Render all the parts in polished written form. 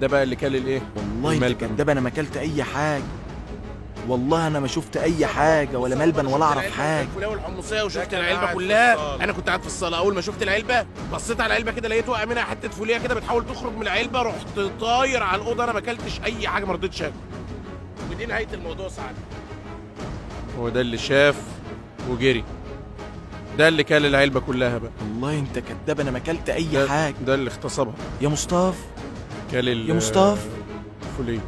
ده بقى اللي كل الايه؟ والله انت الملبن. كداب، انا ما اكلت اي حاجة. والله انا ما شفت اي حاجة ولا ملبن ولا اعرف حاجة. الفوليه والحمصيه وشفت ده كان العلبة قاعد في كلها. الصالة. انا كنت قاعد في الصاله، اول ما شفت العلبة بصيت على العلبة كده لقيت وقع منها حتة فوليه كده بتحاول تخرج من العلبة، رحت طاير على الاوضة. انا ما اكلتش اي حاجة، ما رضيتش اكل. ودي نهاية الموضوع سعد. هو ده اللي شاف وجري، ده اللي كل العلبة كلها بقى. والله انت كداب، انا ما اكلت اي ده, حاجة. ده اللي اغتصبها. يا مصطفى، كل يا مصطفى. الفوليه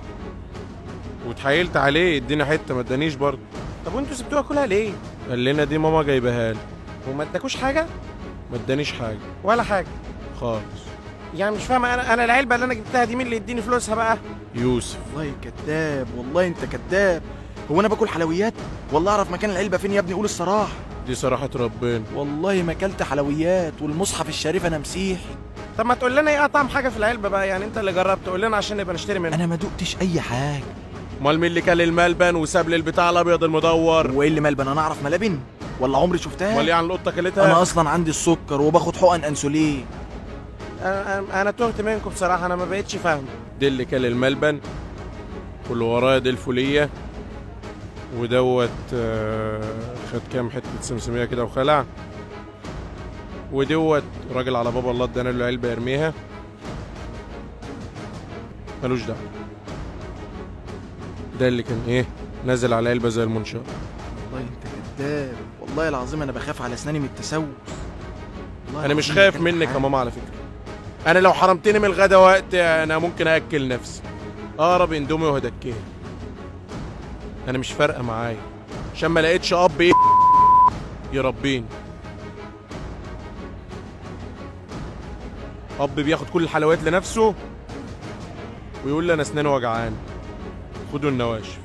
واتحايلت عليه ادينا حتة، ما ادانيش برضه. طب وانتوا سبتوها كلها ليه؟ قال لنا دي ماما جايباها لي. وما اداكوش حاجة؟ ما ادانيش حاجة ولا حاجة خالص. يعني مش فاهم انا العلبة اللي انا جبتها دي مين اللي يديني فلوسها بقى؟ يوسف. والله كداب، والله انت كداب. هو انا باكل حلويات؟ والله اعرف مكان العلبة فين يا ابني، قول الصراحة. دي صراحة ربنا. والله ما اكلت حلويات، والمصحف الشريف انا مسيحي. طب ما تقول لنا ايه اطعم حاجة في العلبة بقى، يعني انت اللي جربت قول لنا عشان نبقى نشتري منها. انا ما دقتش اي حاجة. امال مين اللي كل الملبن وساب لي البتاع الابيض المدور؟ وايه اللي ملبن؟ انا اعرف ملابن ولا عمري شفتها؟ امال يعني القطة كلتها؟ انا اصلا عندي السكر وباخد حقن انسولين. انا تهت منكم بصراحة، انا ما بقتش فاهم. دي اللي كل الملبن واللي ورايا دي الفوليه، ودوت خد كام حتة سمسميه كده وخلع، ودوت راجل على بابا الله ادانا له علبة يرميها، ملوش دعوه. ده اللي كان ايه نازل على علبة زي المنشار. والله انت كداب، والله العظيم انا بخاف على اسناني من التسوس. والله انا مش العظيم ما خايف أكلت منك يا حاجة. ماما على فكرة. انا لو حرمتني من الغدا وقت انا ممكن اكل نفسي، اقرب اندومي وهدكيها. انا مش فارقه معايا عشان ما لقيتش اب ايه يربيني. اب بياخد كل الحلويات لنفسه ويقول لي انا اسناني وجعان، خدوا النواشف.